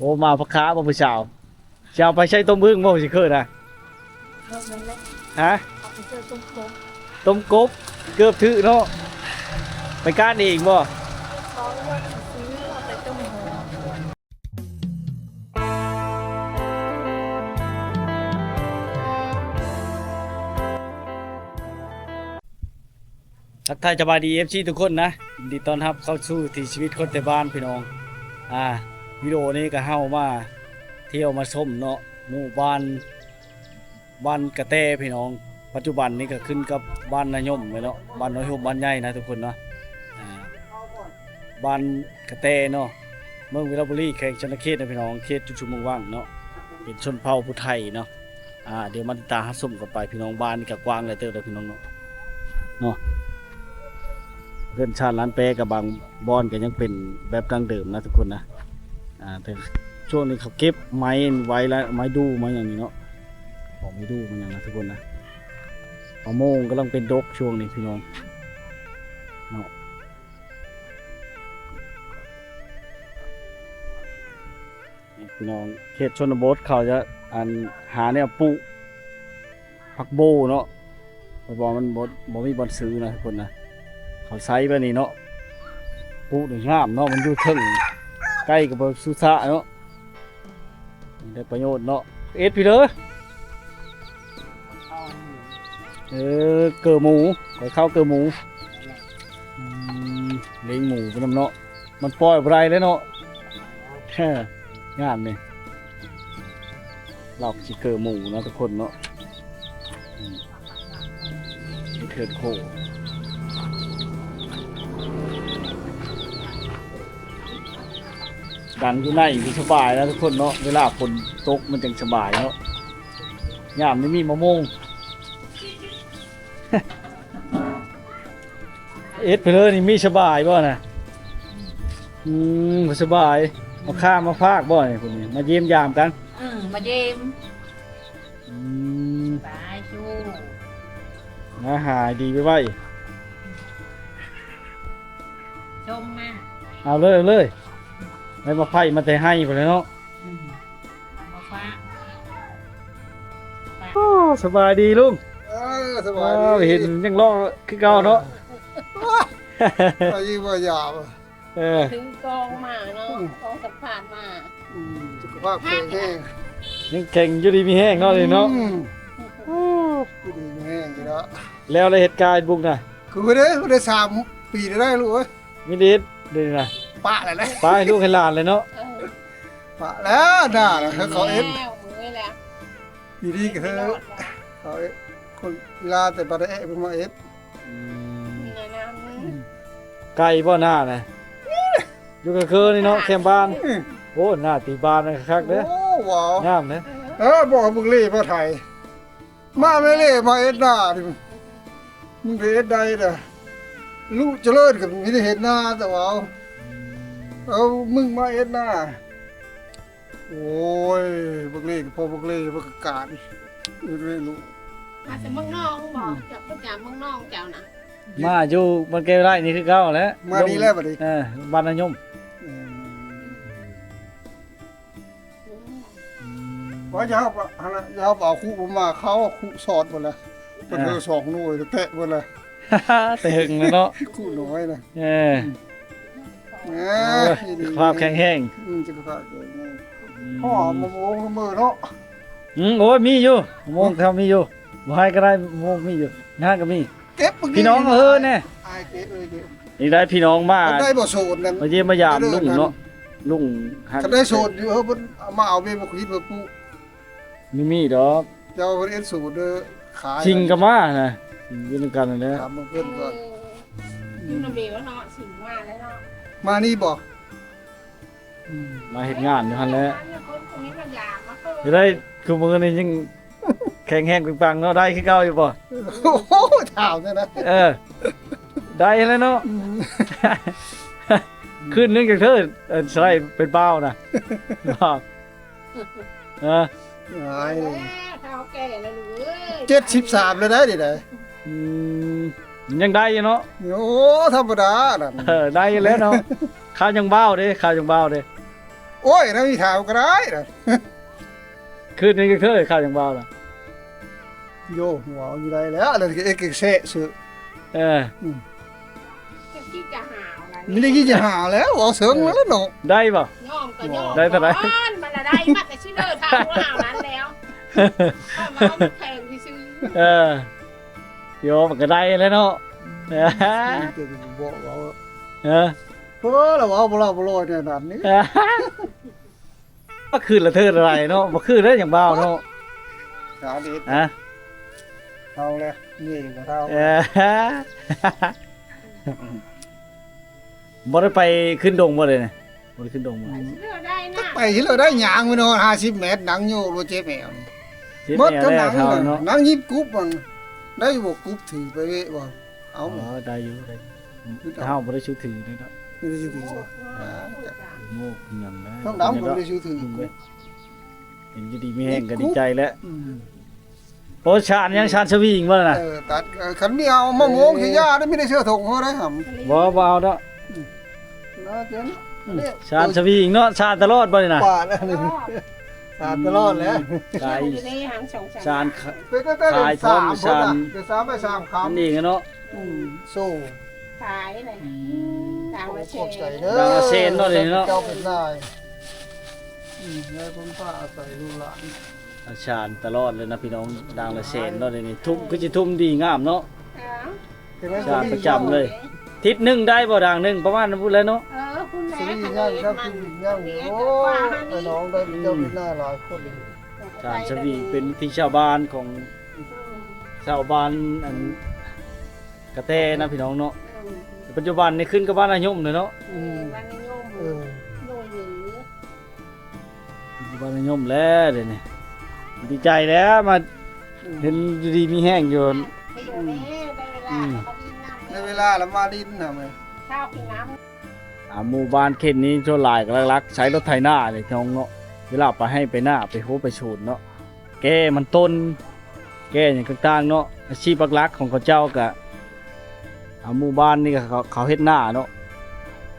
ໂອ້ ມາພັກຄາບໍ່ຜູ້ສາວ? ຊິເອົາໄປໃສ່ຕົ້ມອຶ່ງບໍ່ຊິເຄີນນະ? ເອີ ແມ່ນແຫຼະ. ຮະ? ເອົາໄປໃສ່ຕົ້ມກົບ. ຕົ້ມກົບ ເກືອບຖືກເນາະ. ໄປກ້ານເອງບໍ່? ຂໍເລືອກຊື້ເອົາໄປຕົ້ມຫົວ. ທັກທາຍສະບາຍດີ ເອັຟຊີ ທຸກຄົນນະ, ຍິນດີຕ້ອນຮັບເຂົ້າສູ່ວິຖີຊີວິດຄົນໄທບ້ານພີ່ນ້ອງ. ອ່າ ວິດີໂອນີ້ກໍເຮົາມາທ່ຽວມາຊົມເນາະ ໝູ່ບ້ານ ບ້ານກະແຕພີ່ນ້ອງ. ປັດຈຸບັນນີ້ກໍຂຶ້ນກັບບ້ານນາຍົມເລີຍເນາະ, ບ້ານນ້ອຍໂຮມບ້ານໃຫຍ່ນະທຸກຄົນເນາະ. ອ່າ ບ້ານກະແຕເນາະ ເມືອງວິລະບູລີ ແຂວງຊະນະເຂດນະພີ່ນ້ອງ, ເຂດຈຸດຊຸມເມືອງວັງເນາະ, ເປັນຊົນເຜົ່າຜູ້ໄທເນາະ. ອ່າ ດຽວມາຕິດຕາມຮັບຊົມກັນໄປພີ່ນ້ອງ. ບ້ານນີ້ກໍກວ້າງຫຼາຍເຕີບເດີພີ່ນ້ອງເນາະ ເນາະ. ເຮືອນຊານລານແປກໍບາງບ່ອນກໍຍັງເປັນແບບດັ້ງເດີມນະທຸກຄົນນະ. ອ່າ ແຕ່ຊ່ວງນີ້ເຂົາເກັບໄມ້ໄວ້ລະ ໄມ້ດູ່ໄມ້ຫຍັງນີ້ເນາະ, ຂອງໄມ້ດູ່ໄມ້ຫຍັງນະທຸກຄົນນະ. ມະມ່ວງກຳລັງເປັນດົກຊ່ວງນີ້ພີ່ນ້ອງເນາະ. ພີ່ນ້ອງ ເຂດຊົນນະບົດເຂົາຈະ ອັນ ຫາແນວປູກຜັກໂບເນາະ ເພາະວ່າມັນບໍ່ ບໍ່ມີບ່ອນຊື້ນະທຸກຄົນນະ. ເຂົາໃຊ້ແບບນີ້ເນາະ, ປູກນີ້ງາມເນາະ, ມັນຢູ່ເທິງ ໃກ້ກັບສຸສາເນາະ. ໄດ້ປະໂຫຍດເນາະ. ເອັດພີເດີ ເອີ ເກີໝູ ໄປເຂົ້າເກີໝູ. ອືມ ລ້ຽງໝູໄປນຳເນາະ, ມັນປ່ອຍບໍ່ໄດ້ເລີຍເນາະ. ງາມນີ້ ລາວຊິເກີໝູເນາະທຸກຄົນເນາະ. ອືມ ເຮັດເຮືອນໂຄງ ດັງຢູ່ໃນນີ້ສະບາຍນະທຸກຄົນເນາະ, ເວລາຝົນຕົກມັນຈັ່ງສະບາຍເນາະ. ຍາມນີ້ມີມະມ່ວງ ເອັດເພີເລີນີ້ມີສະບາຍບໍ່ນະ? ອືມ ບໍ່ສະບາຍ. ມາຂ້າມມາພາກບໍ່ນີ້ ຜູ້ນີ້ມາຢ້ຽມຢາມກັນ? ອືມ ມາຢ້ຽມ. ອືມ ສະບາຍຢູ່ ມາຫາຍດີໄວໆ. ຊົມມາ ເອົາເລີຍ ເອົາເລີຍ. ໄດ້ໝາກໄຜ່ມາແຕ່ໄຮ່ພຸ້ນແຫຼະເນາະ. ອືມ ເອົາມາຝາກ. ໂອ້ ສະບາຍດີລຸງ. ເອີ ສະບາຍດີ. ເຫັນຍັງຫຼໍ່ຄືເກົ່າເນາະ. ມາຢ້ຽມມາຢາມ. ເອີ ຖືກອງມາເນາະ ອືມ ກອງສຳພາດມາ. ອືມ ສຸຂະພາບແຂງແຮງ ຍັງແຂງຢູ່ດີມີແຮງເນາະນີ້ເນາະ. ອືມ ໂອ້ ຢູ່ດີມີແຮງຢູ່ເນາະ. ແລ້ວໄດ້ເຮັດກາເຮັດບຸກນະ? ຄືໄດ້ ໄດ້ສາມປີໄດ້ລູກເອີຍ. ມີໄດ້ເຮັດເດນີ້ນະ? ປະແລ້ວແຫຼະ ປະໃຫ້ລູກໃຫ້ຫຼານເລີຍເນາະ. ເອີ ປະແລ້ວນະ ເຂົາເຮັດ ມື້ນີ້ແຫຼະ ຢູ່ດີກໍຄືເຂົາເຮັດ ຄົນລາວແຕ່ບໍ່ໄດ້ເອະເພິ່ນມາເຮັດ. ອືມ ມີແນວນັ້ນ. ໄກບໍ່ນານະ? ຢູ່ກະເຄີນີ້ເນາະ ແຄມບ້ານ. ອືມ ໂອ້ ໜ້າຕີບ້ານຄັກເດີ. ໂອ້ ວ້າວ ງາມເດີ. ເອີ ບອກບັກເລ່ມາໄຖ ມາແມ່ເລ່ມາເຮັດນານີ້ ມຶງໄປເຮັດໃດນະ? ລູກຈະເລີນກໍມີແຕ່ເຮັດນາແຕ່ວ່າ ເອົາ ເອົາມຶງມາເຮັດນາ. ໂອ້ຍ ບັກເລ່ກໍພໍບັກເລ່ ບັກກະການ ເອີ ລູກ ມາແຕ່ເມືອງນອງບໍ? ເຈົ້າໄປຈາກເມືອງນອງເຈົ້ານະ? ມາຢູ່ບ້ານແກ້ວໄລນີ້ຄືເກົ່າແຫຼະ. ມານີ້ແລ້ວບັດນີ້ ເອີ ບ້ານນາຍົມ. ອືມ ອືມ ວ່າຢ່າເອົາ ຫັ້ນນະ ຢ່າເອົາຄຸມາ ເຂົາຄຸສອດໝົດລະ ເພິ່ນ ເອີ ເອົາສອງໜ່ວຍແຕະໝົດລະ. ແຕ່ເຫິງແລ້ວເນາະ ຄຸນ້ອຍນະ. ເອີ ເອີ ໂອ້ຍ ສຸຂະພາບແຂງແຮງ. ອືມ ສຸຂະພາບແຂງແຮງ. ອືມ ພໍມະມ່ວງເມີເນາະ. ອືມ ໂອ້ຍ ມີຢູ່ ມະມ່ວງເຮົາມີຢູ່ ບໍ່ໃຫ້ກໍໄດ້ ມະມ່ວງມີຢູ່ ງານກໍມີ. ເກັບ ພີ່ນ້ອງເອີຍແນ່ ອ້າຍເກັບເອີຍ ເກັບ. ນີ້ໄດ້ພີ່ນ້ອງມາ ໄດ້ບໍ່ໂສດນັ້ນ ມາຢ້ຽມມາຢາມລຸງເນາະ. ລຸງ ຄັນໄດ້ໂສດຢູ່ ເອີ ເພິ່ນເອົາມາເອົາເບບັກຂິດມາປູກ. ມີ ມີດອກ ເຈົ້າເພິ່ນເອັດສູດເດີ ຂາຍ ຊິງກໍມານະ ຢູ່ນຳກັນນັ້ນແຫຼະ. ຖາມເບິ່ງເພິ່ນກ່ອນ ເອີ ຢູ່ນຳເບວະເນາະ ຊິງມາແລ້ວເນາະ. ມານີ້ບໍ່? ອືມ ມາເຮັດງານຢູ່ຫັ້ນແຫຼະ. ເຮັດໄດ້ ຄືມື້ນີ້ຍັງແຂງແຮງເປັງປັງເນາະ ໄດ້ຄືເກົ່າຢູ່ບໍ່? ໂອ້ໂຫ ຖາມແທ້ນະ. ເອີ ໄດ້ແລ້ວເນາະ. ອືມ ຄືນໜຶ່ງຈັກເທື່ອ ອັນ ສະໄລເປັນບ່າວນະ ເອີ ອາຍ ເຖົ້າແກ່ແລ້ວລູກເອີຍ ເຈັດສິບສາມແລ້ວໄດ໋ນີ້ໄດ໋. ອືມ ຍັງໄດ້ຢູ່ເນາະ. ໂອ້ ທຳມະດານັ້ນ ເອີ ໄດ້ຢູ່ແລ້ວເນາະ. ຄາວຍັງບ່າວເດ້ ຄາວຍັງບ່າວເດ້. ໂອ້ຍ ແນວນີ້ຖາມກໍໄດ້ນະ. ຄືນນີ້ຄືເຄີຍ ຂ້າວຫຍັງບ່າວນະ. ໂຍ ຫົວຢູ່ໄດ້ແລ້ວ ອັນນັ້ນກໍເອກເອກແຊະຊື່. ເອີ ອືມ ຈະກິນຈະຫາວນະ ມີໄດ້ກິນຈະຫາວແລ້ວ ເວົ້າເຊິ່ງແລ້ວເນາະ. ເອີ ໄດ້ບໍ່? ຍອມກໍຍອມ ໄດ້ເທົ່າໃດ? ມັນລະໄດ້ ມັນກໍຊິເລີທາງຫົວຫາວນັ້ນແລ້ວ. ຂ້ອຍເວົ້າມັນແພງຊື່ໆ. ເອີ ໂຍ ມັນກໍໄດ້ແລ້ວເນາະ. ອືມ ເອີ ບໍ່ເວົ້າ ເອີ ເອີ ລະເວົ້າບໍ່ລະບໍ່ລອຍແນວນັ້ນນີ້. ມາຄືນລະເທີນອະໄລເນາະ ບໍ່ຄືນເດ້ຫຍັງບ່າວເນາະ. ເອົາເດ້ ຮະ ເອົາແລ້ວ ເມື່ອຍກໍເທົ່າ. ເອີ ບໍ່ໄດ້ໄປຂຶ້ນດົງບໍ່ເດນີ້? ບໍ່ໄດ້ຂຶ້ນດົງບໍ່? ອືມ ໄປຊິເລີໄດ້ນະ ໄປຊິເລີໄດ້ ຍ່າງໄປເນາະ ຫ້າສິບແມັດ ນັ່ງຢູ່ໂລເຈັບແອວນີ້ ເຈັບແອວ ໝົດກໍນັ່ງເນາະ ນັ່ງຍິບກຸບມັນ ໄດ້ຢູ່ບໍ່? ກຸບຖືໄປເວະບໍ່? ເອົາ ອໍ ໄດ້ຢູ່ ໄດ້ຢູ່ ແຕ່ເຮົາບໍ່ໄດ້ຊຸຖືເດ້ເນາະ ບໍ່ໄດ້ຊຸຖືບໍ່? ອ່າ ໂມກຫຍັງນະ ຕ້ອງດຳກໍບໍ່ໄດ້ຊຸຖື ເຫັນຢູ່ດີມີແຮງກໍດີໃຈແລ້ວ. ອືມ ໂອ້ ຊານຫຍັງ ຊານສະວິງບໍ່ນະ? ເອີ ຕັດ ເອີ ຄັນມີເອົາມາໂມງຊິຢ່າໄດ້ ມີແຕ່ເສື້ອຖົງເຮົາໄດ້ຫຳ. ບໍ່ ບໍ່ເອົາດອກ. ອືມ ຊານສະວິງເນາະ ຊານຕະຫຼອດບໍ່ນີ້ນະ? ປາດແລ້ວນີ້ ຊານຕະຫຼອດແລ້ວ. ອືມ ຊານຂາຍ ເປັນຕັ້ງແຕ່ ຂາຍພ້ອມ ເດືອນສາມ ຊານພຸ້ນນະ ເດືອນສາມໄປສາມຄຳ ອັນນີ້ເນາະ. ອືມ ໂຊ ຂາຍເລີຍ ອືມ ດາງລະແສນ ຂອບໃຈເດີ ດາງລະແສນເນາະ ນີ້ເນາະ ເຈົ້າເປັນນາຍ. ອືມ ໃຫ້ເພິ່ນພາອາໄສລູກຫຼານ ອາ ຊານຕະຫຼອດເລີຍນະພີ່ນ້ອງ ດາງລະແສນເນາະ ດຽວນີ້ທຸ່ມ ຄືຊິທຸ່ມດີງາມເນາະ. ເອີ ຊານປະຈຳເລີຍ ທິດໜຶ່ງໄດ້ບໍ່ດາງໜຶ່ງ ປະມານນັ້ນພຸ້ນແຫຼະເນາະ. ເອີ ພຸ້ນແຫຼະ ສະວີງາມ ສະວີງາມ ໂອ້ຍ ໄອ້ນ້ອງໄດ້ເຈົ້າເປັນນາຍຫຼາຍຄົນ. ອືມ ຊານສະວີເປັນວິຖີຊາວບ້ານຂອງ ອືມ ຊາວບ້ານອັນກະແຕນະພີ່ນ້ອງເນາະ. ອືມ ປັດຈຸບັນນີ້ຂຶ້ນກັບບ້ານນາຍົມເລີຍເນາະ. ອືມ ເອີ ບ້ານນາຍົມ ເອີ ໂດຍ ຢູ່ບ້ານນາຍົມແລ້ວດຽວນີ້ ດີໃຈແລ້ວ ມາ ອືມ ເຫັນຢູ່ດີມີແຮງຢູ່. ອືມ ໄດ້ເວລາ ອືມ ລະມາດິນນຳ ໄດ້ເວລາລະມາດິນນຳ. ເຊົ້າກິນນ້ຳ ອ່າ ໝູ່ບ້ານເຂດນີ້ສ່ວນຫຼາຍກໍຫຼັກໆ ໃຊ້ລົດໄຖນາເລີຍພີ່ນ້ອງເນາະ ເວລາໄປໄຮ່ໄປນາ ໄປໂຮໄປສວນເນາະ ແກ້ມັນຕົ້ນ ແກ້ຫຍັງຕ່າງໆເນາະ. ອາຊີບຫຼັກໆຂອງເຂົາເຈົ້າກະ ອ່າ ໝູ່ບ້ານນີ້ກະເຂົາ ເຂົາເຮັດນາເນາະ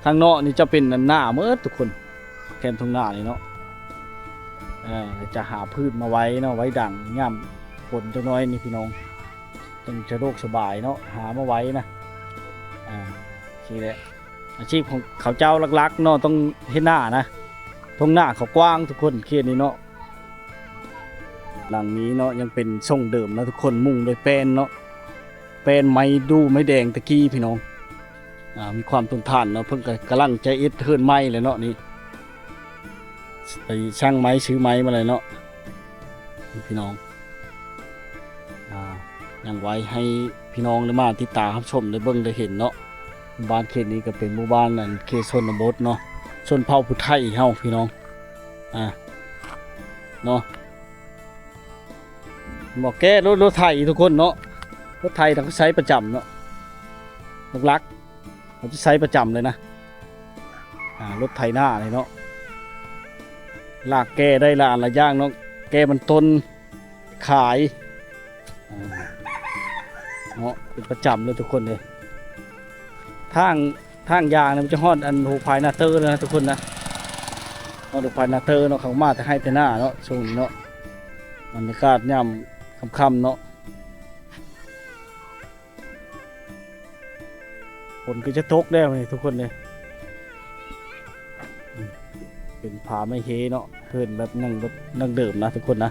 ທາງເນາະນີ້ຈະເປັນນາໝົດທຸກຄົນ ແຄມທົ່ງນານີ້ເນາະ. ເອີ ຈະຫາພືດມາໄວ້ເນາະ ໄວ້ດັງຍາມຝົນຈັກໜ້ອຍນີ້ພີ່ນ້ອງ ຈັ່ງສະດວກສະບາຍເນາະ ຫາມາໄວ້ນະ. ອ່າ ຊີ້ແຫຼະ ອາຊີບຂອງເຂົາເຈົ້າຫຼັກໆເນາະ ຕ້ອງເຮັດນານະ ທົ່ງນາເຂົາກວ້າງທຸກຄົນ ເຂດນີ້ເນາະ. ຫຼັງນີ້ເນາະ ຍັງເປັນຊົງເດີມນະທຸກຄົນ ມຸງດ້ວຍແປ້ນເນາະ ແປ້ນໄມ້ດູ່ໄມ້ແດງແຕ່ກີ້ພີ່ນ້ອງ. ອ່າ ມີຄວາມທົນທານເນາະ ເພິ່ນກໍກຳລັງຈະເຮັດເຮືອນໃໝ່ແຫຼະເນາະ ນີ້ ໄປສັ່ງໄມ້ ຊື້ໄມ້ມາແລ້ວເນາະ ນີ້ພີ່ນ້ອງ. ອ່າ ຍັງໄວ້ໃຫ້ພີ່ນ້ອງໄດ້ມາຕິດຕາມຮັບຊົມ ໄດ້ເບິ່ງໄດ້ເຫັນເນາະ. ໝູ່ບ້ານເຂດນີ້ກໍເປັນໝູ່ບ້ານອັນເຂດຊົນນະບົດເນາະ ຊົນເຜົ່າຜູ້ໄທເຮົາພີ່ນ້ອງ ອ່າ ເນາະ. ໝໍ້ແກ້ລົດ ລົດໄຖທຸກຄົນເນາະ ລົດໄຖນະ ເຂົາໃຊ້ປະຈຳເນາະ ຫຼັກໆເຂົາຈະໃຊ້ປະຈຳເລີຍນະ. ອ່າ ລົດໄຖນານີ້ເນາະ ລາກແກ້ໄດ້ລະອັນລະຢ່າງເນາະ ແກ້ມັນຕົ້ນ ຂາຍ ອ່າ ເນາະ ເປັນປະຈຳເລີຍທຸກຄົນເລີຍ. ທາງ ທາງຢ່າງນີ້ມັນຈະຮອດອັນໂຮພາຍນາເຕີແລ້ວນະທຸກຄົນນະ ຮອດໂຮພາຍນາເຕີເນາະ ເຂົາມາແຕ່ໄຮ່ແຕ່ນາເນາະ ຊ່ວງນີ້ເນາະ. ບັນຍາກາດຍາມຄ່ຳໆເນາະ ຝົນກໍຈະຕົກແລ້ວນີ້ທຸກຄົນເລີຍ. ອືມ ເປັນຜາໄມ້ເຮເນາະ ເຮືອນແບບໜັງ ແບບໜັງເດີມນະທຸກຄົນນະ.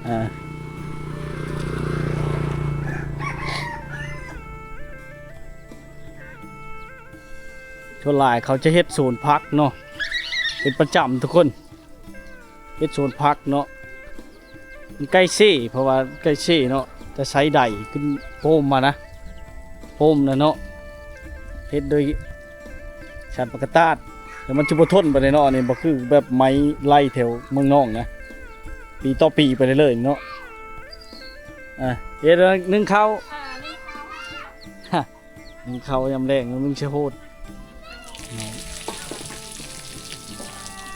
ອ່າ ສ່ວນຫຼາຍເຂົາຈະເຮັດສວນຜັກເນາະ ເປັນປະຈຳທຸກຄົນ ເຮັດສວນຜັກເນາະ. ມັນໃກ້ເຊ ເພາະວ່າໃກ້ເຊເນາະ ຈະໃຊ້ໄດຂຶ້ນໂປ້ມມານະ ໂປ້ມນະເນາະ ເຮັດໂດຍສັນປະກະຕາດ ແຕ່ມັນຈະບໍ່ທົນປານໃດເນາະ. ອັນນີ້ບໍ່ຄືແບບໄມ້ໄລ່ແຖວເມືອງນອກນະ ປີຕໍ່ປີໄປເລື້ອຍໆເນາະ. ອ່າ ເຮັດໜຶ້ງເຂົ້າ ໜຶ້ງເຂົ້າຍາມແລງ ໜຶ້ງເຊໂຮດ.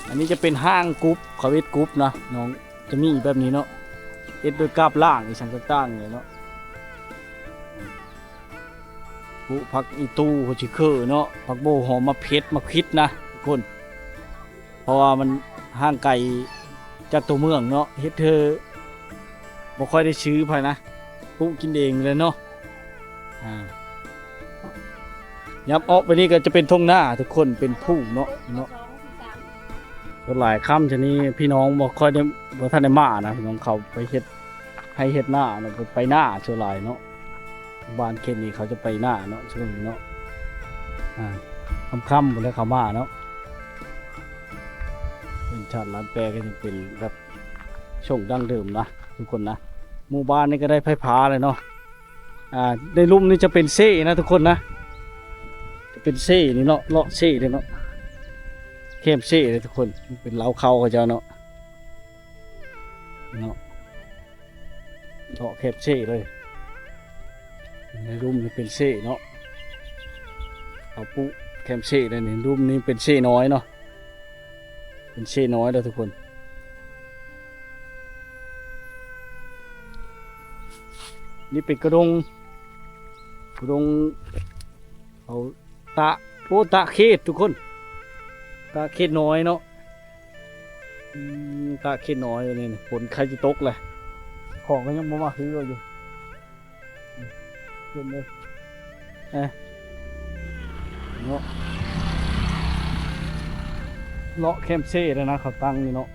ອັນນີ້ຈະເປັນຫ້າງກຸບ ເຂົາເຮັດກຸບນະນ້ອງ ຈະມີແບບນີ້ເນາະ ເຮັດໂດຍກາບລ້າງອີ່ຫຍັງຕ່າງໆນີ້ເນາະ. ປຸຜັກອີ່ຕູ່ ຫົວຊິເຂີເນາະ ຜັກບົວຫອມ ໝາກເຜັດ ໝາກພິກນະທຸກຄົນ. ເພາະວ່າມັນຫ່າງໄກຈາກຕົວເມືອງເນາະ ເຮັດໃຫ້ບໍ່ຄ່ອຍໄດ້ຊື້ໃຜນະ ປູກກິນເອງແຫຼະເນາະ. ອ່າ ຍັບອອກໄປນີ້ກໍຈະເປັນທົ່ງນາທຸກຄົນ ເປັນພູເນາະ ເນາະ. ສ່ວນຫຼາຍຄ່ຳຊະນີ້ພີ່ນ້ອງບໍ່ຄ່ອຍໄດ້ ບໍ່ທັນໄດ້ມານະ ພີ່ນ້ອງເຂົາໄປເຮັດໄຮ່ເຮັດນາເນາະ ໄປນາສ່ວນຫຼາຍເນາະ. ບ້ານເຂດນີ້ເຂົາຈະໄປນາເນາະ ຊ່ວງນີ້ເນາະ. ອ່າ ຄ່ຳໆພຸ້ນແຫຼະເຂົາມາເນາະ. ເປັນຊາດລານແປກໍຍັງເປັນແບບຊົງດັ້ງເດີມນະທຸກຄົນນະ. ໝູ່ບ້ານນີ້ກໍໄດ້ໄຟຟ້າແລ້ວເນາະ. ອ່າ ໃນລຸ່ມນີ້ຈະເປັນເຊນະທຸກຄົນນະ ຈະເປັນເຊນີ້ເນາະ ເລາະເຊເດ້ເນາະ ແຄມເຊເດ້ທຸກຄົນ. ເປັນເລົ້າເຂົ້າເຂົາເຈົ້າເນາະ ເນາະ ເລາະແຄມເຊເລີຍ. ໃນລຸ່ມນີ້ເປັນເຊເນາະ ເຂົາປູກແຄມເຊເດ້ນີ້. ລຸ່ມນີ້ເປັນເຊນ້ອຍເນາະ ເປັນເຊນ້ອຍເດີທຸກຄົນ. ນີ້ເປັນກະດົງ ກະດົງເຂົາຕາກ ໂອ້ ຕາກເຂດທຸກຄົນ ຕາກເຂດນ້ອຍເນາະ. ອືມ ຕາກເຂດນ້ອຍນີ້ ຝົນໃກ້ຈະຕົກແລ້ວ ຂອງກໍຍັງບໍ່ມາຄືເອົາຢູ່. ເພິ່ນເດີ ເນາະ ເລາະແຄມເຊແລ້ວນະ ເຂົາຕັ້ງນີ້ເນາະ.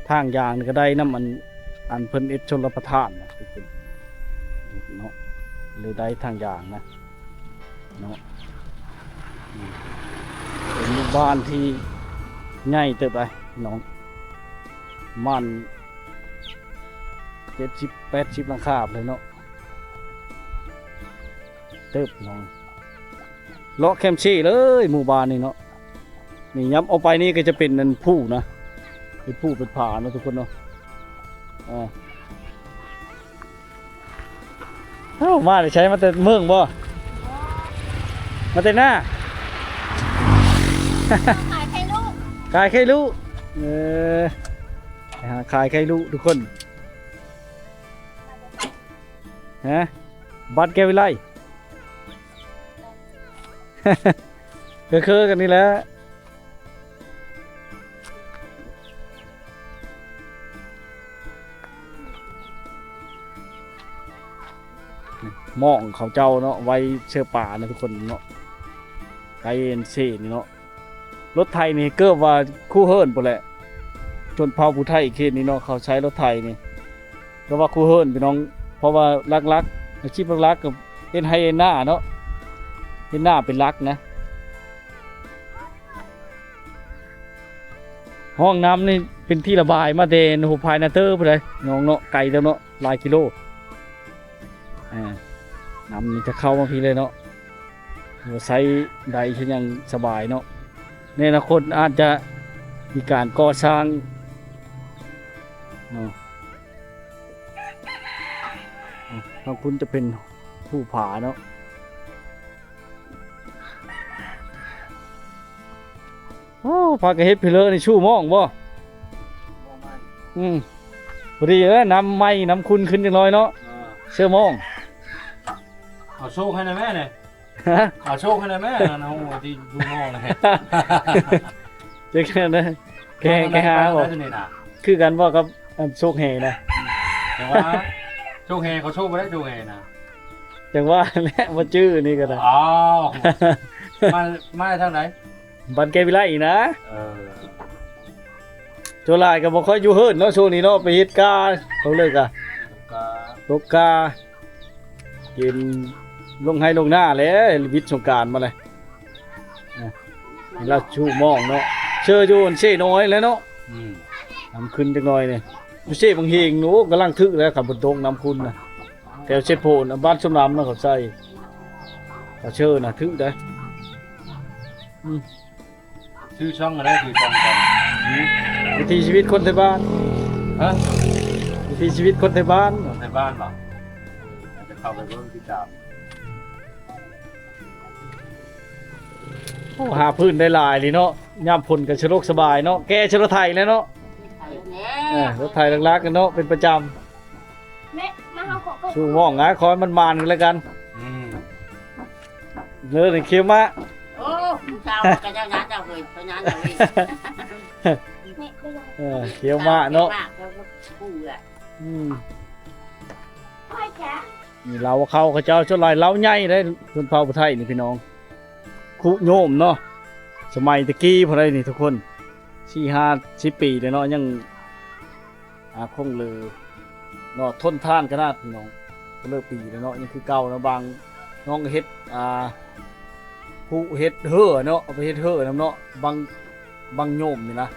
ທາງຢ່າງນີ້ກໍໄດ້ນຳ ອັນ ອັນເພິ່ນເຮັດຊົນລະປະທານນະ ເນາະ ເລີຍໄດ້ທາງຢ່າງນະ ເນາະ. ອືມ ເປັນໝູ່ບ້ານທີ່ໃຫຍ່ເຕີບໄດ໋ ພີ່ນ້ອງ ປະມານເຈັດສິບແປດສິບຫຼັງຄາພຸ້ນເນາະ ເຕີບພີ່ນ້ອງ. ເລາະແຄມເຊເລີຍໝູ່ບ້ານນີ້ເນາະ. ນີ້ ຍັບອອກໄປນີ້ກໍຈະເປັນ ອັນ ພູນະ ເປັນພູເປັນຜາເນາະທຸກຄົນເນາະ. ອ່າ ເອົ້າ ມາແຕ່ໃສ? ມາແຕ່ເມືອງບໍ່? ມາແຕ່ນາ? ຂາຍໄຂ່ລູກ ຂາຍໄຂ່ລູກ. ເອີ ໄປຫາຂາຍໄຂ່ລູກທຸກຄົນ. ຮະ? ບ້ານແກ້ວວິໄລ ຄືໆກັນນີ້ແຫຼະ. ໝ້ອງເຂົາເຈົ້າເນາະ ໄວ້ເຊື້ອປານະທຸກຄົນເນາະ ໄກ່ເອັນຊີນີ້ເນາະ. ລົດໄຖນີ້ເກືອບວ່າຄູ່ເຮືອນພຸ້ນແຫຼະ ຊົນເຜົ່າຜູ້ໄທເຂດນີ້ເນາະ ເຂົາໃຊ້ລົດໄຖນີ້ ເກືອບວ່າຄູ່ເຮືອນພີ່ນ້ອງ. ເພາະວ່າຫຼັກໆ ອາຊີບຫຼັກໆກໍເຮັດໄຮ່ເຮັດນາເນາະ ເຮັດນາເປັນຫຼັກນະ. ຮ່ອງນ້ຳນີ້ເປັນທີ່ລະບາຍມາແຕ່ໂຮພາຍນາເຕີພຸ້ນໃດ໋ນ້ອງເນາະ ໄກແລ້ວເນາະ ຫຼາຍກິໂລ. ອ່າ ນ້ຳນີ້ຈະເຂົ້າມາພີ້ເລີຍເນາະ ໃຊ້ໄດ້ຄືຫຍັງສະບາຍເນາະ. ໃນອະນາຄົດອາດຈະມີການກໍ່ສ້າງເນາະ. ທາງພຸ້ນຈະເປັນພູຜາເນາະ. ໂອ້ ພາກັນເຮັດພີເລີນີ້ ຊູ່ມອງບໍ່? ອືມ ພໍດີເອີ ນ້ຳໃໝ່ນ້ຳຂຸ່ນຂຶ້ນຈັກໜ້ອຍເນາະ. ເອີ ເຊື້ອມອງ ເອົາໂຊກໃຫ້ແດ່ແມ່ນີ້. ຮະ? ເອົາໂຊກໃຫ້ແດ່ແມ່ ອັນເຮົາທີ່ຢູ່ນອກນະ. ຈັກແມ່ນເດີ ແກ ແກຫາບໍ່? ຄືກັນບໍ່ກັບອັນໂຊກແຫ່ນະ? ອືມ ຈັ່ງວ່າໂຊກແຫ່ ເຂົາໂຊກບໍ່ໄດ້ໂຊກແຫ່ນະ. ຈັ່ງວ່າແຫຼະ ບໍ່ຈື່ນີ້ກໍໄດ້. ອ້າວ ມາ ມາທາງໃດ? ບ້ານແກ້ວວິໄລນີ້ນະ. ເອີ ສ່ວນຫຼາຍກໍບໍ່ຄ່ອຍຢູ່ເຮືອນເນາະ ຊ່ວງນີ້ເນາະ ໄປເຮັດກາ ເຂົາເລີຍກະ ກາ ຕົກກາ ເກມລົງໄຮ່ລົງນາແຫຼະ ວິດສົງການມາແລ້ວ. ອ່ະ ລາວຊູ່ມອງເນາະ ເຊີຢູ່ເຊນ້ອຍແຫຼະເນາະ. ອືມ ນ້ຳຂຶ້ນຈັກໜ້ອຍນີ້ ຢູ່ເຊບັງເຮງ ໂອ້ ກຳລັງຖືກແລ້ວ ຄັນຝົນຕົກນ້ຳຂຸ່ນນະ. ແຖວເຊໂປນ ບ້ານສົມນຳນະ ເຂົາໃສ່ ເຂົາເຊີນະ ຖືກໄດ໋. ອືມ ຊື່ຊ່ອງກໍໄດ້ ຊື່ຊ່ອງກັນ ວິຖີຊີວິດຄົນໄທບ້ານ. ຮະ? ວິຖີຊີວິດຄົນໄທບ້ານ ຄົນໄທບ້ານເບາະ? ຈະເຂົ້າໄປເບິ່ງຕິດຕາມ. ໂອ້ ຫາພື້ນໄດ້ຫຼາຍລີເນາະ ຍາມຝົນກໍສະດວກສະບາຍເນາະ ແກ່ໃສ່ລົດໄຖແລ້ວເນາະ. ເອີ ລົດໄຖຫຼັກໆກັນເນາະ ເປັນປະຈຳ. ແມ່ ມາເຮົາຂໍ ສູ້ມອງນະ ຂໍໃຫ້ມັນໝານກັນແລ້ວກັນ. ອືມ ເລີຍເຂົ້ມມາ. ໂອ້ ຜູ້ສາວກໍເຈົ້ານະ ເຈົ້າເຮີ້ຍ ເຈົ້ານະ ເຈົ້າເຮີ້ຍ ເອີ ຂຽວໝາກເນາະ ຂຽວໝາກ ເຈົ້າກໍປູແຫຼະ ອືມ ນີ້ເລົ້າເຂົ້າເຂົາເຈົ້າ ສ່ວນຫຼາຍເລົ້າໃຫຍ່ເດ້ ຊົນເຜົ່າຜູ້ໄທນີ້ພີ່ນ້ອງ ຄຸໂຍມເນາະ ສະໄໝແຕ່ກີ້ພຸ້ນໃດນີ້ທຸກຄົນ ສີ່ຫ້າສິບປີແລ້ວເນາະ ຍັງ ອ່າ ຄົງເລີເນາະ ທົນທານຂະໜາດພີ່ນ້ອງ ຄົງເລີປີແລ້ວເນາະ ຍັງຄືເກົ່າເນາະ ບາງນ້ອງເຮັດ ອ່າ ຜຸເຮັດເຮີເນາະ ເອົາໄປເຮັດເຮີນຳເນາະ ບັງ ບັງໂຍມນີ້ນະ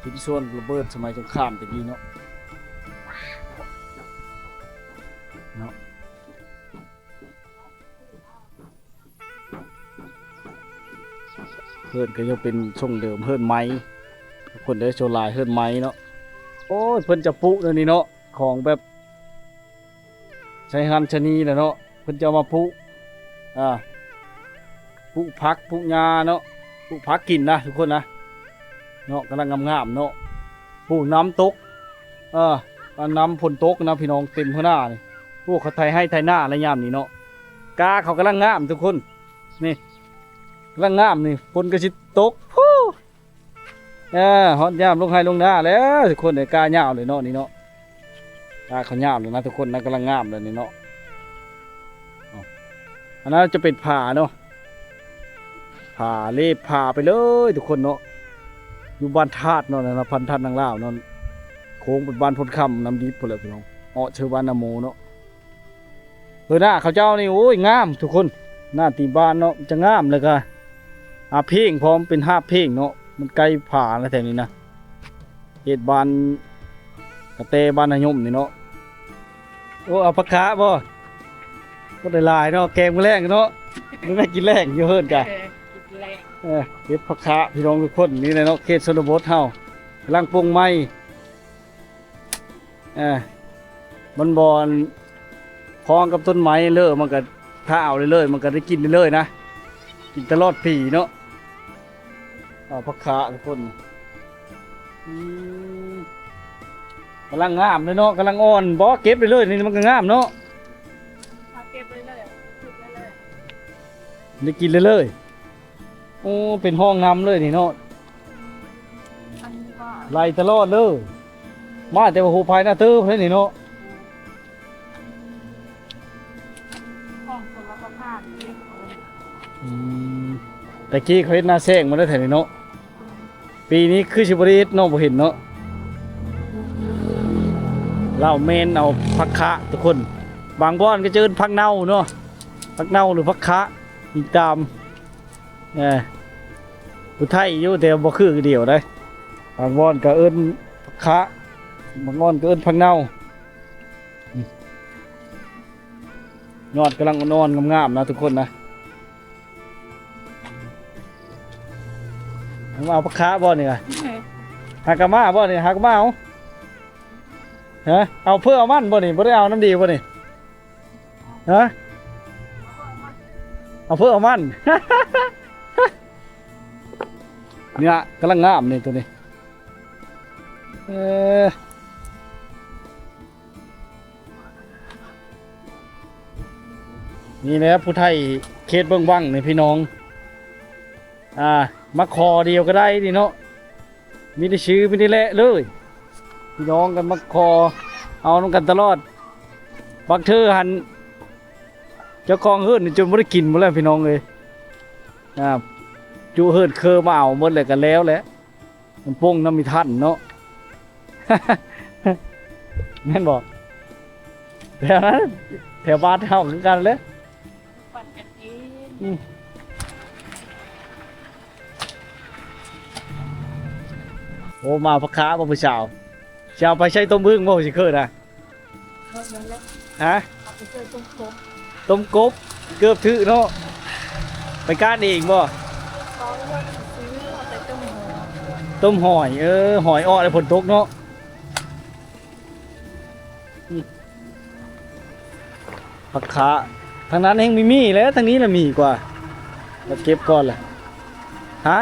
ຊິນສ່ວນລະເບີດສະໄໝສົງຄາມແຕ່ກີ້ເນາະ ເນາະ. ເຮືອນກໍຍັງເປັນຊົງເດີມ ເຮືອນໄມ້ ທຸກຄົນເດີ ສ່ວນຫຼາຍເຮືອນໄມ້ເນາະ ໂອ້ຍ ເພິ່ນຈະປຸແນວນີ້ເນາະ ຂອງແບບໃຊ້ຫັ້ນໃຊ້ນີ້ແຫຼະເນາະ ເພິ່ນຈະເອົາມາປຸ ອ່າ ປຸຜັກປຸຫຍ້າເນາະ ປຸຜັກກິນນະທຸກຄົນນະ ເນາະ ກຳລັງງາມໆເນາະ ປູນ້ຳຕົກ ເອີ ອັນນ້ຳຝົນຕົກນະພີ່ນ້ອງ ເຕັມຫົວໜ້ານີ້ ພວກເຂົາໄຖໄຮ່ໄຖນາແລ້ວຍາມນີ້ເນາະ ກາເຂົາກຳລັງງາມທຸກຄົນ ນີ້ ກຳລັງງາມນີ້ ຝົນກໍຊິຕົກ ເອີ ຮອດຍາມລົງໄຮ່ລົງນາແລ້ວທຸກຄົນເອີຍ ກາຍາວເລີຍເນາະນີ້ເນາະ ກາເຂົາຍາວແລ້ວນະທຸກຄົນນະ ກຳລັງງາມເລີຍນີ້ເນາະ ອັນນັ້ນຈະເປັນຜາເນາະ ຜາເລບຜາໄປເລີຍທຸກຄົນເນາະ ຢູ່ບ້ານທາດເນາະ ນັ້ນນະ ພັນທາດນາງລາວເນາະ ໂຄ້ງໄປບ້ານໂພນຄຳ ນ້ຳດິບພຸ້ນແຫຼະພີ່ນ້ອງ ເອາະເຊີບ້ານນາໂມເນາະ. ເອີ ໜ້າເຂົາເຈົ້ານີ້ ໂອ້ຍ ງາມທຸກຄົນ ໜ້າຕີນບ້ານເນາະ ຈະງາມ ແລ້ວກະຫາບເພງພ້ອມ ເປັນຫາບເພງເນາະ ມັນໃກ້ຜານະແຖວນີ້ນະ ເຂດບ້ານກະແຕ ບ້ານນາຍົມນີ້ເນາະ ໂອ້ ເອົາຜັກຂາບໍ່? ບໍ່ໄດ້ຫຼາຍເນາະ ແກງມື້ແລງເນາະ ມື້ແລງກິນແລງຢູ່ເຮືອນກະ ເອີ ກິນແລງ ເອີ ເກັບຜັກຂາ ພີ່ນ້ອງທຸກຄົນ ນີ້ແຫຼະເນາະ ເຂດຊົນນະບົດເຮົາ ກຳລັງປົງໃໝ່. ເອີ ມັນບໍ່ພ້ອມກັບຕົ້ນໄມ້ເລີ ມັນກະຖ້າເອົາເລີຍໆ ມັນກະໄດ້ກິນເລີຍໆນະ ກິນຕະຫຼອດປີເນາະ ເອົາຜັກຂາທຸກຄົນ ອືມ ກຳລັງງາມເລີຍເນາະ ກຳລັງອ່ອນ ບໍ່ ເກັບໄດ້ເລີຍ ນີ້ມັນກະງາມເນາະ ເອົາເກັບໄດ້ເລີຍ ເກັບໄດ້ເລີຍ ໄດ້ກິນເລີຍໆ. ໂອ້ ເປັນຮ່ອງນ້ຳເລີຍນີ້ເນາະ ອັນນີ້ກໍໄຫຼຕະຫຼອດເລີຍ ມາແຕ່ວ່າຫົວພາຍນາເຕີບເລີຍນີ້ເນາະ ຂອງຊົນລະປະທານນີ້ ອືມ ແຕ່ກີ້ເຂົາເຮັດນາແຊງໝົດແລ້ວແຖວນີ້ເນາະ ປີນີ້ຄືຊິບໍ່ໄດ້ເຮັດເນາະ ບໍ່ເຫັນເນາະ ລາວແມ່ນເອົາຜັກຂະທຸກຄົນ ບາງບ່ອນກໍຈະເອີ້ນຜັກເນົ່າເນາະ ຜັກເນົ່າ ຫຼື ຜັກຂະ ອີງຕາມ ເອີ ຜູ້ໄທຢູ່ ແຕ່ບໍ່ຄືດຽວໃດ ບາງບ່ອນກໍເອີ້ນຜັກຂະ ບາງບ່ອນກໍເອີ້ນຜັກເນົ່າ ຍອດກຳລັງອ່ອນໆງາມໆນະທຸກຄົນນະ ມາເອົາຜັກຂະບໍ່ນີ້ກະ ຫາກະມາບໍ່ນີ້ ຫາກະມາເອົາ ຮະ ເອົາເພື່ອເອົາມັນບໍ່ນີ້ ບໍ່ໄດ້ເອົານຳດີບໍ່ນີ້ ຮະ ເອົາເພື່ອເອົາມັນ ນີ້ລະ ກຳລັງງາມນີ້ໂຕນີ້ ເອີ ນີ້ແຫຼະຜູ້ໄທເຂດເບິ່ງວັງນີ້ພີ່ນ້ອງ ອ່າ ມາຂໍດຽວກໍໄດ້ນີ້ເນາະ ມີແຕ່ຊື້ ມີແຕ່ແລະເລີຍ ພີ່ນ້ອງກັນມາຂໍເອົານຳກັນຕະຫຼອດ ບັກເທີຫັ້ນ ເຈົ້າຂອງເຮືອນນີ້ຈົນບໍ່ໄດ້ກິນໝົດແລ້ວພີ່ນ້ອງເອີຍ ອ່າ ຈຸເຮືອນເຄີມາເອົາໝົດແລ້ວກໍແລ້ວແຫຼະ ມັນປົງນຳມີທັນເນາະ ແມ່ນບໍ່? ແຖວນັ້ນ ແຖວບ້ານເຮົາຄືກັນເລີຍ ປັນກັນເອງ ອືມ ໂອ້ ມາເອົາຜັກຂາບໍ່ຜູ້ສາວ? ຊິເອົາໄປໃສ່ຕົ້ມອຶ່ງບໍ່ ຊິເຄີນນະ? ເອົານັ້ນແຫຼະ ຮະ? ເອົາໄປໃສ່ຕົ້ມກົບ ຕົ້ມກົບ ເກືອບຖືກເນາະ ໄປກ້ານເອງບໍ່? ເອົາເອົາໄປຕົ້ມຫອຍ ຕົ້ມຫອຍ ເອີ ຫອຍເອາະແລ້ວຝົນຕົກເນາະ ອືມ ຜັກຂາ ທາງນັ້ນແຮ່ງມີ ມີແຫຼະ ທາງນີ້ລະມີກວ່າ ມາເກັບກ່ອນລະ ຮະ?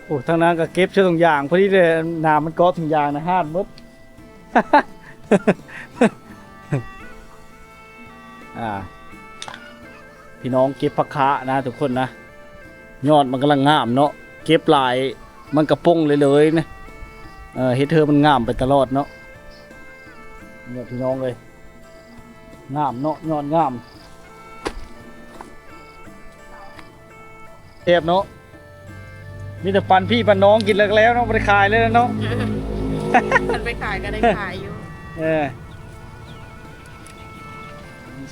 ໂອ້ ທາງນັ້ນກໍເກັບໃສ່ຖົງຢາງ ພໍດີແຫຼະ ນ້ຳມັນເກາະຖົງຢາງນະ ຫາດໝົດ ອ່າ ພີ່ນ້ອງເກັບຜັກຄະນະທຸກຄົນນະ, ຍອດມັນກຳລັງງາມເນາະ, ເກັບຫຼາຍມັນກະປົ່ງເລີຍໆນະ. ເອີ ເຮັດໃຫ້ມັນງາມໄປຕະຫຼອດເນາະ. ນີ້ພີ່ນ້ອງເອີຍ, ງາມເນາະ, ຍອດງາມ. ແຊບເນາະ, ມີແຕ່ປັນພີ່ປັນນ້ອງກິນແລ້ວເນາະ, ບໍ່ໄດ້ຂາຍເລີຍເນາະ. ເອີ ຄັນໄປຂາຍກໍໄດ້ຂາຍຢູ່. ເອີ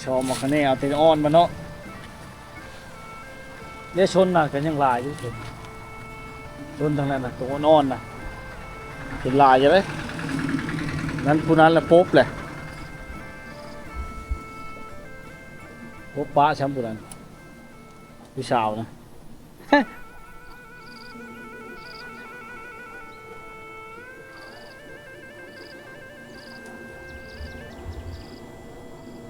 ຊອມເອົາຄະແນນ ເອົາແຕ່ອ່ອນມາເນາະ. ເດ້ ຊົນນະກໍຍັງຫຼາຍຢູ່, ຊົນ ຊົນທາງນັ້ນນະ ໂຕອ່ອນໆນະ ເປັນຫຼາຍຢູ່ເດ້. ນັ້ນ ຜູ້ນັ້ນລະປົບແຫຼະ, ປົບປະຊ້ຳຜູ້ນັ້ນ. ຜູ້ສາວນະ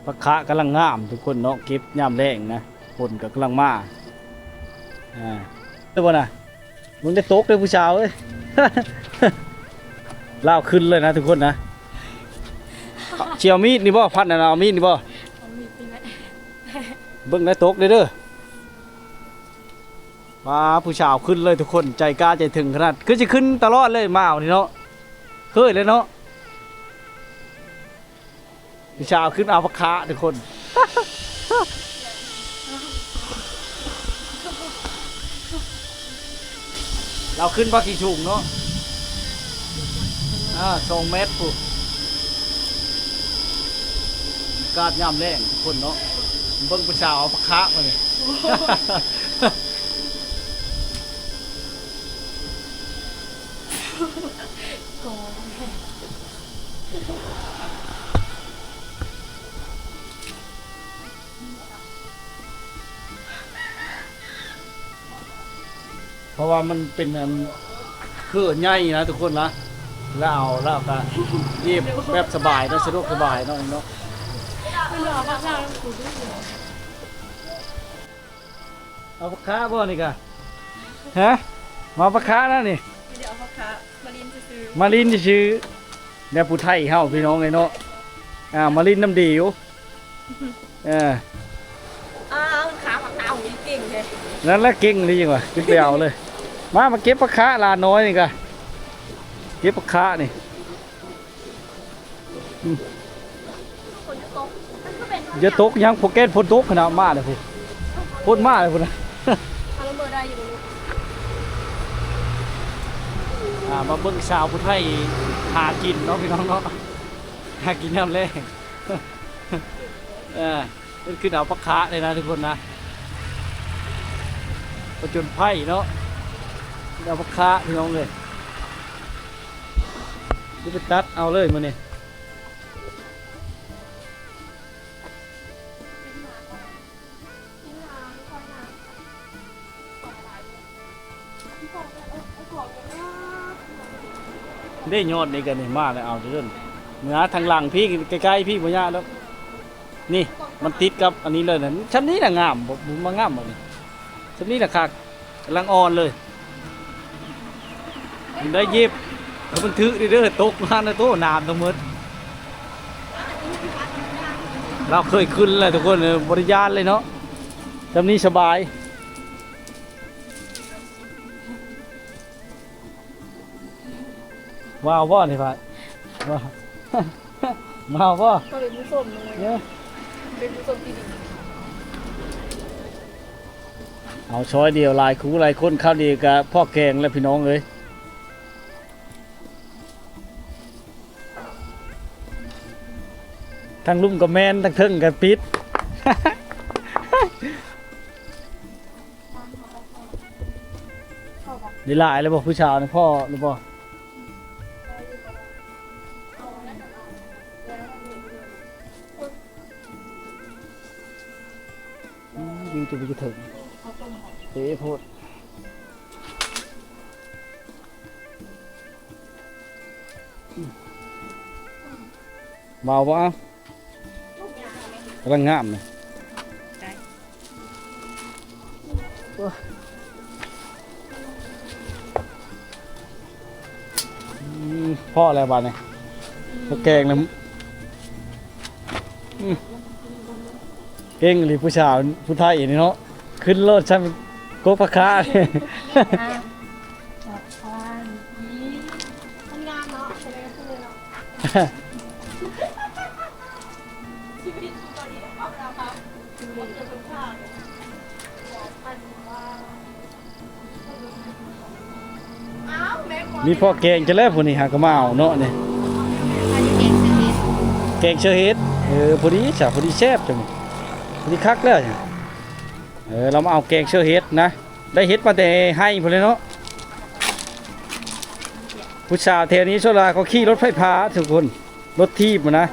ຜັກຄະກຳລັງງາມທຸກຄົນເນາະ, ເກັບຍາມແລ້ງນະ, ຝົນກໍກຳລັງມາ. ອ່າ ເອີ ບໍ່ນະ ມຶງໄດ້ຕົກເດີຜູ້ສາວເອີຍ. ລາວຂຶ້ນເລີຍນະທຸກຄົນນະ. ຊິເອົາມີດນີ້ບໍ່? ພັດນັ້ນເອົາມີດນີ້ບໍ່? ເອົາມີດນີ້ແຫຼະ. ເບິ່ງໄດ້ຕົກເດີເດີ. ວ້າ ຜູ້ສາວຂຶ້ນເລີຍທຸກຄົນ, ໃຈກ້າໃຈເຖິງຂະໜາດ. ຄືຊິຂຶ້ນຕະຫຼອດເລີຍ ມາເອົານີ້ເນາະ, ເຄີຍເລີຍເນາະ. ຜູ້ສາວຂຶ້ນເອົາຜັກຄະທຸກຄົນ. ລາວຂຶ້ນພາກຂີ້ສູງເນາະ, ອ່າ ສອງແມັດພຸ້ນ. ອາກາດຍາມແລ້ງທຸກຄົນເນາະ, ເບິ່ງຜູ້ສາວເອົາຜັກຄະມານີ້. ເພາະວ່າມັນເປັນອັນ ຄືໃຫຍ່ນະທຸກຄົນນະ, ແລ້ວເອົາ ແລ້ວກໍຫຍິບແບບສະບາຍເນາະ, ສະດວກສະບາຍເນາະ ເນາະ. ເອົາຜັກຄະບໍ່ນີ້ກະ? ຮະ? ມາເອົາຜັກຄະນະນີ້? ບໍ່ໄດ້ເອົາຜັກຄະ, ມາຫຼິ້ນຊື່ໆ. ມາຫຼິ້ນຊື່ໆ. ແນວຜູ້ໄທເຮົາ ພີ່ນ້ອງເອີຍເນາະ, ອ່າ ມາຫຼິ້ນນຳດີຢູ່. ເອີ ອ້າວ ຂາບັກເຕົ່ານີ້ເກັ່ງແທ້. ນັ້ນແຫຼະເກັ່ງອີ່ຫຼີຫຍັງວະ, ຂຶ້ນໄປເອົາເລີຍ. ມາ ມາເກັບຜັກຄະຫຼານນ້ອຍນີ້ກະ, ເກັບຜັກຄະນີ້. ອືມ ຝົນຕົກ ມັນຄືເປັນ ຢ່າຕົກຫຍັງ, ພວກແກນຝົນຕົກຂະໜາດມາເລີຍພຸ້ນ, ຝົນມາເລີຍພຸ້ນນະ. ເອົາລະເບີດໄດ້ຢູ່. ອ່າ ມາເບິ່ງສາວຜູ້ໄທຫາກິນເນາະ ພີ່ນ້ອງເນາະ, ຫາກິນຍາມແລງ. ເອີ ເພິ່ນຂຶ້ນເອົາຜັກຄະເລີຍນະທຸກຄົນນະ, ຜະຈົນໄພເນາະ, ຂຶ້ນເອົາຜັກຄະ ພີ່ນ້ອງເອີຍ. ຊິໄປຕັດເອົາເລີຍມື້ນີ້. ເດ້ ຍອດນີ້ກໍນີ້ ມາແລ້ວ ເອົາເດີ. ເມືອທາງຫຼັງພີ້ ໃກ້ໆ ພີ້ ບໍ່ຍາກດອກ. ນີ້ ມັນຕິດກັບອັນນີ້ເລີຍນະ. ຊ່ຳນີ້ນະງາມ ບໍ່ ບໍ່ມາງາມບໍ່ນີ້. ຊ່ຳນີ້ນະຄັກ. ກຳລັງອ່ອນເລີຍ. ມັນໄດ້ຫຍິບ ແລ້ວມັນຖືກເດີ ຕົກມານະໂຕ ນ້ຳທັງໝົດ. ລາວເຄີຍຂຶ້ນແລ້ວທຸກຄົນເອີຍ ບໍ່ໄດ້ຢ້ານເລີຍເນາະ. ຊ່ຳນີ້ສະບາຍ. ມາເອົາບໍ່ນີ້ພາຍ? ມາ ມາເອົາບໍ່? ເຂົາເປັນຜູ້ຊົມເນາະ ເອີ ເປັນຜູ້ຊົມທີ່ດີ. ເອົາຊອຍດຽວ ຫຼາຍຄູ່ຫຼາຍຄົນ ຄາວດຽວກະພໍ້ແກງແລ້ວພີ່ນ້ອງເອີຍ. ທາງລຸ່ມກໍແມ່ນ ທາງເທິງກໍປິດ. ໄດ້ຫຼາຍແລ້ວບໍ່ ຜູ້ສາວນີ້ ພໍ້ຫຼືບໍ່? ອືມ ຢູ່ຈະໄປເຖິງ ເຕະໂພດ. ເວົ້າບໍ່? ກຳລັງງາມນະ. ອືມ ພໍ້ແລ້ວບາດນີ້ ພໍ້ແກງແລ້ວ. ອືມ. ເກັ່ງອີ່ຫຼີຜູ້ສາວຜູ້ໄທນີ້ເນາະ ຂຶ້ນໂລດຊ່ຳກົກພາຄາ. ມັນງາມເນາະ ຊີວິດຢູ່ເກົາຫຼີ ມີພໍແກງຈັ່ງແລ້ວ ຜູ້ນີ້ຫາກໍມາເອົາເນາະນີ້ ແກງເຊີເຫັດ ເອີ ພໍດີຊະ ພໍດີແຊບຈັ່ງ ພໍດີຄັກແລ້ວ. ເອີ ລາວມາເອົາແກງເຊີເຫັດນະ ໄດ້ເຫັດມາແຕ່ໄຮ່ພຸ້ນແຫຼະເນາະ. ຜູ້ສາວແຖວນີ້ສ່ວນຫຼາຍເຂົາຂີ່ລົດໄຟຟ້າທຸກຄົນ ລົດຖີບນະ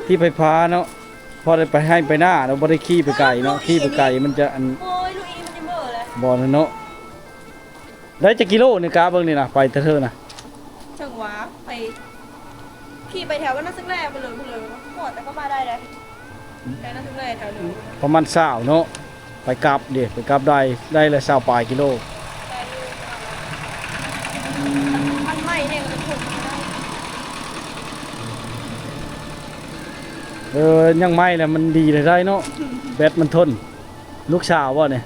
ຖີບໄຟຟ້າເນາະ ພໍໄດ້ໄປໄຮ່ໄປນາເນາະ ບໍ່ໄດ້ຂີ່ໄປໄກເນາະ ຂີ່ໄປໄກມັນຈະອັນ ໂອ້ຍ ລູກອີມັນຈະເມີແຫຼະ ບໍ່ນັ້ນເນາະ. ໄດ້ຈັກກິໂລນີ້ ກະເບິ່ງນີ້ນະ ໄປແຕ່ເທີນະ ເຖິງວ່າໄປຂີ່ໄປແຖວບ້ານນາຊຶກແລໄປເລີຍ ພຸ້ນເລີຍ ຮອດແຕ່ກໍມາໄດ້ເດ້ ແຖວນາຊຶກແລແຖວເລີຍ ປະມານຊາວເນາະ ໄປກັບເດ້ ໄປກັບໄດ້ ໄດ້ລະຊາວປາຍກິໂລ ໄດ້ຢູ່ ມັນໃໝ່ແຮງ ມັນຄົນ ເອີ ຍັງໃໝ່ແລ້ວມັນດີໄດ້ເນາະ ແບັດມັນທົນ. ລູກສາວບໍ່ນີ້?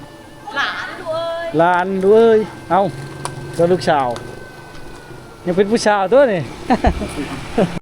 ຫຼານລູກເອີຍ ຫຼານລູກເອີຍ ເອົ້າ ກໍລູກສາວ ຍັງເປັນຜູ້ສາວຕົວນີ້.